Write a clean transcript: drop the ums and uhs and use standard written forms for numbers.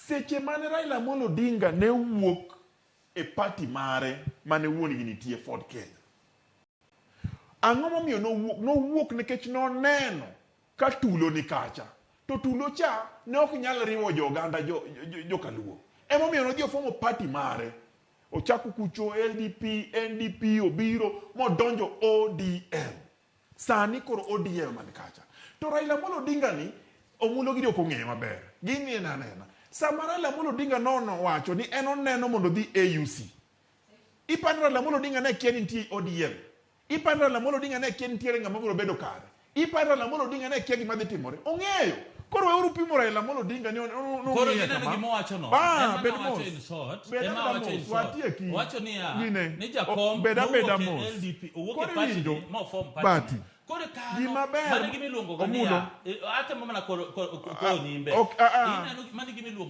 Seche mane Raila Amolo Odinga ne wuok e party mare mane wuon gi nitie Ford Kenya. Ang'o momiyo nowuok? Nowuok nikech noneno ka tulo ni kacha. To tulo cha ne ok nyal riwo jo oganda jo, jo, jo Kaluo. Emomiyo nodhi ofomo party mare. Ochako kucho LDP, NDP obiro modonjo ODM. Sani koro ODM man kacha. To Raila Amolo Odinga ni Omulo gini ok ong'eyo maber. Ging'iye anena. Sama Raila Amolo Odinga nono wacho ni en oneno mondo odhi AUC. Ipani Raila Amolo Odinga ne kia ni nitie ODM. Ipani Raila Amolo Odinga ne kia nitiere ng'ama biro bedo kare. Ipani Raila Amolo Odinga ne kia gima dhi timore. Ong'eyo. Koro weuru pimo Raila Amolo Odinga ni Koro ong'iye gineno kama. gima owacho no. Ah, Ema bed nawacho mos. in short. Bed Ema abeda awacho in mos. short. Watieki. Owacho niya, Gine. ni jakom Bed abeda nowuok e mos. LDP, owuok e Koro party iwinjo. ni, ma oform party Party. ni. Koro kanyo, Gima ber, mano e gima iluongo ga Omulo. niya, atemo mana koro nyimbe. Ok, ah, ah. Ineno, mano e gima iluongo